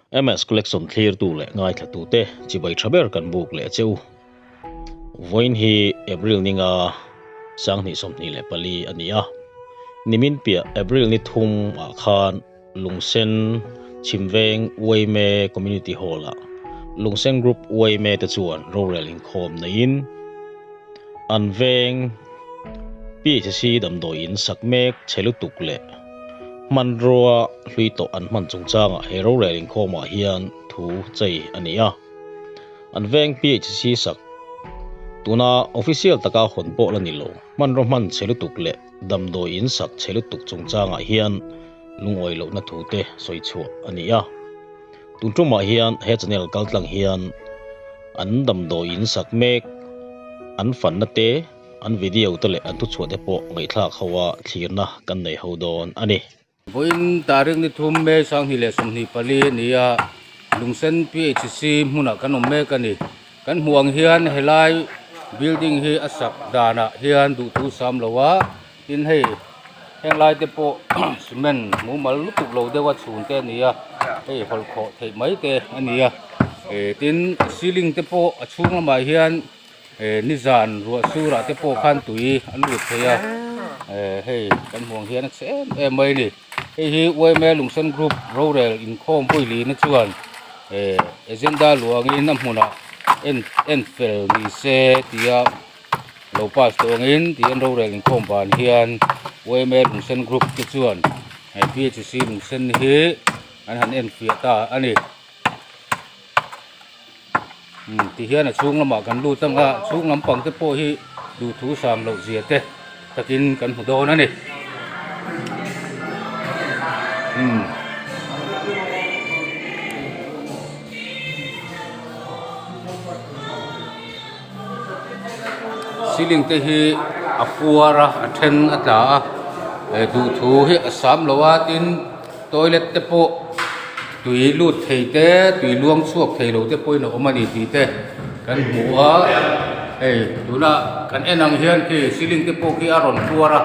MS Collection thlirtu leh ngaithlatute chibai tha ber kan buk leh che u. Vawiin hi April ninga 2024 a ni a, nimin piah April ni thum ah khan Lungsen Chhimveng yma Community Hall ah Lungsen Group yma te chuan rorel inkhawm neiin an veng PHC damdawi in sak mek chhe lutuk leh hmanrua hlui tawh an hman chungchangah he rorel inkhawmah hian thu chei a ni a. An veng PHC sak tuna official taka hawn pawh la ni lo. Hmanraw hman chhe lutuk leh damdawi in sak chhe lutuk chungchangah hian lungawi lohna thu te sawi chhuah a ni a. Tun tumah hian he channel kaltlang hian an damdawi in sak mek an fanna te, an video te leh an thuchhuah te pawh ngaihthlak ho a thlirna kan nei ho dawn a ni. Vawiin tarik ni thum May 2024 a ni a, Lungsen PHC hmunah kan awm mek a ni. Kan hmuh ang hian helai building hi a sak danah hian duhthu sam lo a, tin hei heng lai te pawh cement mumal lutuk lo deuh a chhun te a ni a, hei hawlh khawh theih mai te a ni a, tin ceiling te pawh a chhung lamah hian. Nizan ruah surah te pawh khan tui a lut thei a, hei kan hmuh ang hian a chhe em em mai a ni. Hei hi yma Lungsen Group rorel inkhawm pawilina chuan agenda luangin a hmunah en en fel ni se tia lo pass tawh angin tihian rorel inkhawm ban hian yma Lungsen Group te chuan PHC Lungsen hi an han enfiah ta a ni. Ti hian a chhung lamah kan lut ang a, chhung lampang te pawh hi duhthu sam loh zia te takin kan hmu dawn a ni. Ceiling te hi a puar a, a then a tla a, duhthu hi a sam lo a, tin toilet te pawh tui lut thei te tui luang chhuak thei lo te pawhin a awm a ni tih te kan hmu a hei tuna kan en ang hian khi ceiling te pawh khi a rawn puar a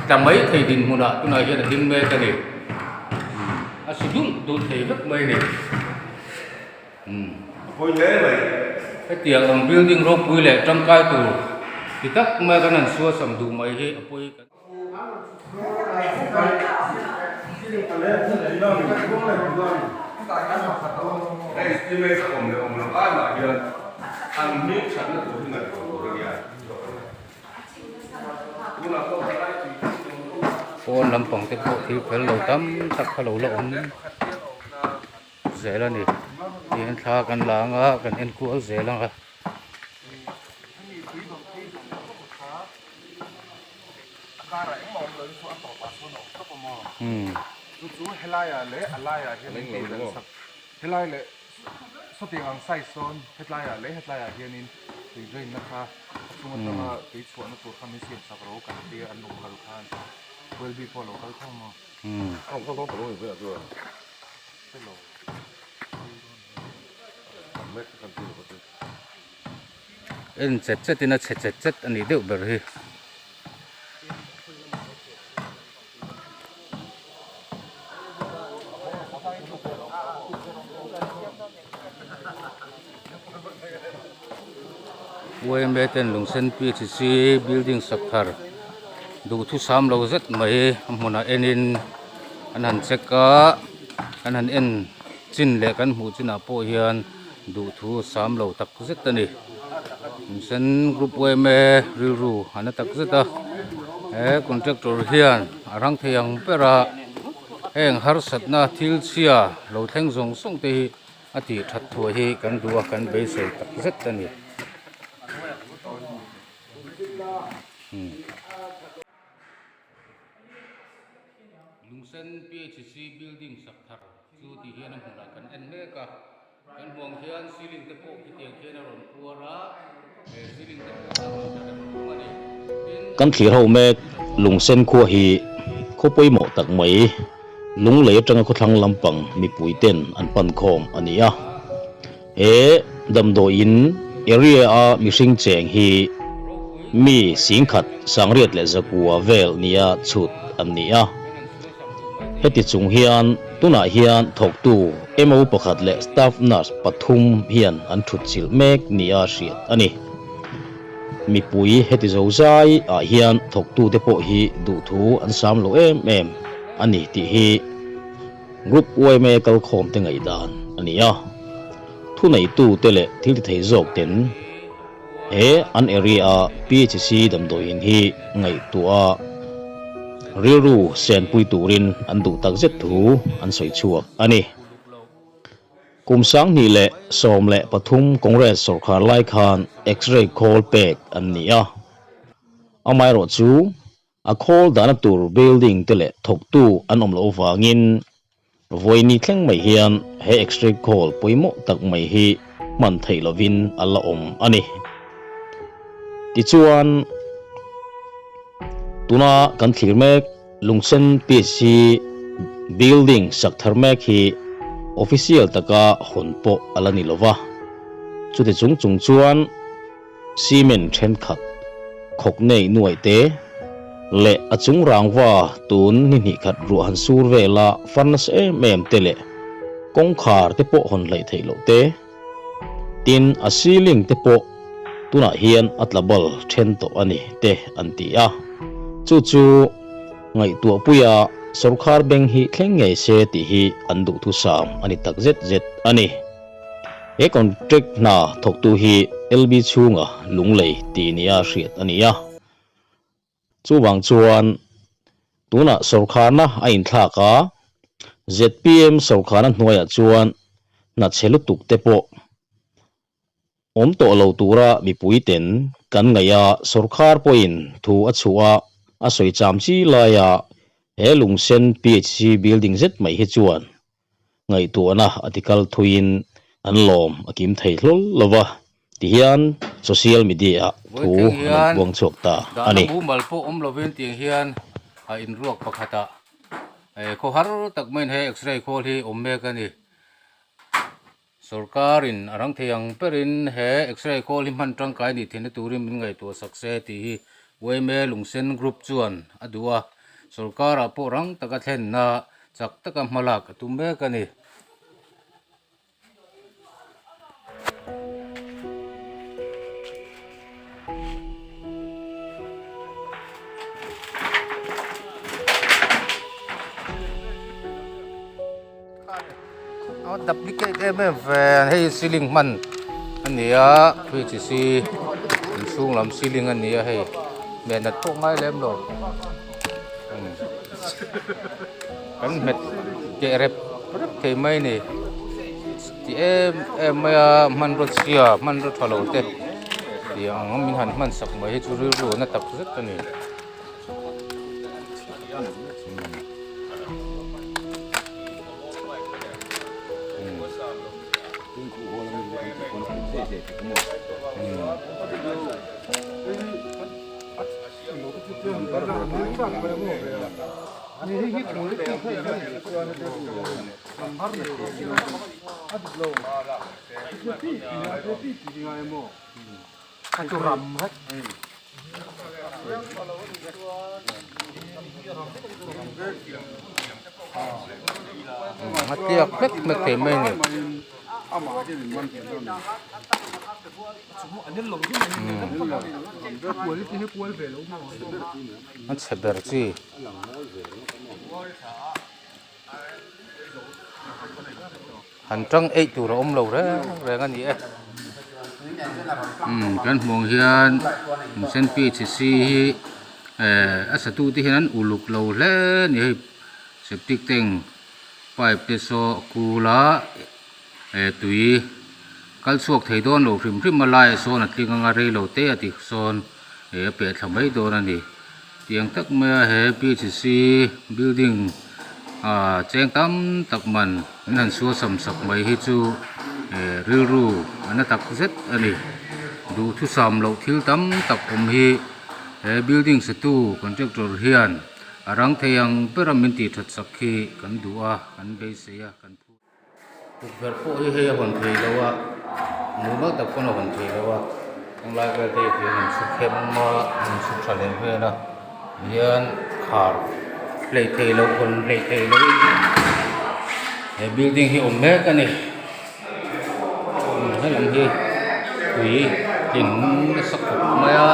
tla mai thei dinhmunah tunah hian a ding mek a ni a si dulh dulh thei vek mai a ni. Pawi hle mai. Hetiang ang building ropui leh tangkai tur ti tak mai kan han suasam duh mai hi a pawi kan. Pawn lampang te pawh thil fel lo tam tak kha lo la awm. zel a ni tihian thla kan la ang a kan en kual zel ang a. En chet chet in a chhe chet chet a nih deuh ber hi. Yma ten Lungsen PHC building sak thar duhthusam lo zet mai a hmunah enin an han check a. Kan han en chin leh kan hmuh chinah pawh hian duhthu sam lo tak zet a ni. Lungsen group yma rilru a na tak zet a, he contractor hian a rang thei ang ber a, heng harsatna thil chhia lo thleng zawng zawng te hi a tih that thuai hi kan duh a, kan beisei tak zet a ni. Lungsen PHC building sak thar chu ti hian a hmunah kan en mek a, kan hmuang hian ceiling te pawh khitiang khian a rawn puar a, he ceiling te pawh a rawn tla rem rum a ni. Tin. Kan thlir ho mek Lungsen khua hi khaw pawimawh tak mai Lunglei atanga khawthlang lampang mipui ten an pan khawm a ni a, he damdawiin area a mihring cheng hi Mi singkhat sangriat leh zakua vel nia chhut an ni a. Heti chung hian Tunah hian thawktu MO pakhat leh staff nurse pathum hian an thutchilh mek nia hriat a ni. Mipui heti zozai ah hian thawktute pawh hi duhthu an sam lo em em a ni tih hi Group yma kalkhawm te ngaihdan a ni a. Thuneitute leh thil tithei zawk ten he an area a PHC damdawiin hi ngaihtuah a rilru senpui turin an duh takzet thu an sawi chhuak a ni. Kum 2013 Congress sawrkar lai khan X-ray khawl pek an ni a, amaherawhchu a khawl dahna tur building te leh thawktu an awm loh avangin vawiini thleng mai hian he X-ray khawl pawimawh tak mai hi hman theih lovin a la awm a ni. Tichuan, tuna kan thlir mek. Lungsen PC building sak thar mek hi official taka hawn pawh a la ni lo va, chuti chung chung chuan cement thenkhat khawk nei nuaih te leh a chung rangva tun ni hnih khat ruah han sur vela far nasa em em te leh kawngkhar te pawh hawn hleih theih loh te, tin a ceiling te pawh tunah hian a tla bal then tawh a ni te an ti a, chu chu ngaihtuahpuia sawrkhar beng hi thleng ngei se tih hi an duhthusam a ni tak zet zet a ni. He contract hna thawktu hi LB chhunga lunglei tih nia hriat a ni a. Chuvang chuan tunah sawrkharna a inthlak a, zpm sawrkharna hnuaiah chuan hna chhe lutuk te pawh awm tawh lo tura mipuiten kan ngaih a, sawrkhar pawhin thu a chhuah a, a sawi cham chi laia he Lungsen PHC building zet mai hi chuan ngaihtuahna a tikal thuiin an lawm a kim thei hlawl lo va, tihian social media ah thu Vawitleng an rawn hian puang chhuak ta a dahna ni. mumal pawh awm lovin tiang hian a inruak pakhatah khaw har tak maiin he x-ray khawl hi awm mek a ni. Sorkarin a rang thei ang berin he x-ray khawl hi hman tangkai nih theihna turin min ngaihtuah sak se tih hi yma Lungsen Group chuan a duh a, sorkarah pawh rang taka thlenna chak taka hma lak a tum mek a ni. A duplicate em em ve hei ceiling hman a ni a fridge si inchhung lam ceiling a ni a hei hmeh nat pawh ngai lem lo kan hmet keh rep rep thei mai a ni ti em em mai a hmanraw chhia hmanraw tha lo te tih ang a min han hman sak mai hi chu rilru a na tak zet a ni. A tliak vek mek thei mai a ni. A chhe ber chi. Han tang eih tur a awm lo reng reng a ni e. Umm kan hmuh ang hian Lungsen PHC hi eh a satu te hian an uluk lo hle a ni hei septic tank pipe te saw a kul a eh tui kal chhuak thei dawn lo hrim hrim a laiah sawn a tling anga rei lo te a ti sawn eh a peh thla mai dawn a ni. Tiang tak maia he PHC building ah cheng tam tak man min han suasam sak mai hi chu eh rilru a na tak zet a ni. Duhthusam loh thil tam tak awm hi he building satu contractor hian a rang thei ang bera min tih that sak hi kan duh a kan beisei a kan phu. Tukverh pawh hi hei a hawn thei lo a, mumal tak pawn a hawn thei lo a, tunlai vel te hi tiang an chhu khem a, an chhu tha leh vel a, tihian khar hleih theih loh hawn hleih theih loh in. He building hi awm mek a ni helam hi tui tlin nasa khawp mai a.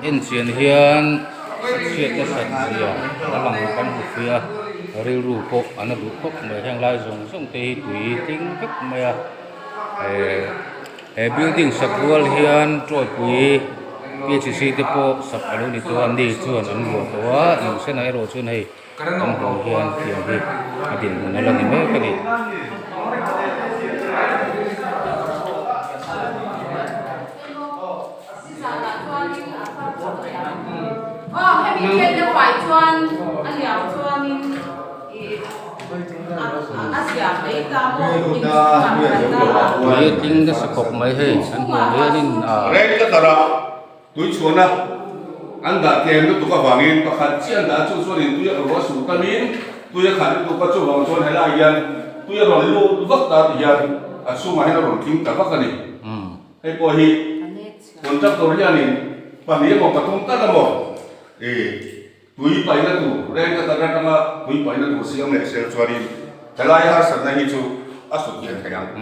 En chian hian chhiat nasat zia a lang kan hmu thei a rilru pawh a na duh khawp mai heng lai zawng zawng te hi tui tling vek mai a eh he building sak rual hian tawipui phc te pawh sak a lo ni tawh a ni chuan an luah tawh a lungsenah erawh chuan hei kan hmuh hian tiang hi a dinhmun a la ni mek a ni. Tui a tling nasa khawp mai hei an hmuh hianin ah. Tuichhuahna an dah tlem lutuk avangin pakhat chiah an dah a, chu chuanin tui a ruah suh tamin tui a khat lutuk a, chuvang chuan helaiah hian tui a rawn lut vak ta ti hian a chhungah hian a rawn tling ta vak a ni. Hei pawh hi contractor hianin pahnih emaw pathum tal emaw ih tui paihna tur reng ka tak atanga tui paihna tur siam leh sel chuanin helai harsatna hi chu a sut lian thei ang.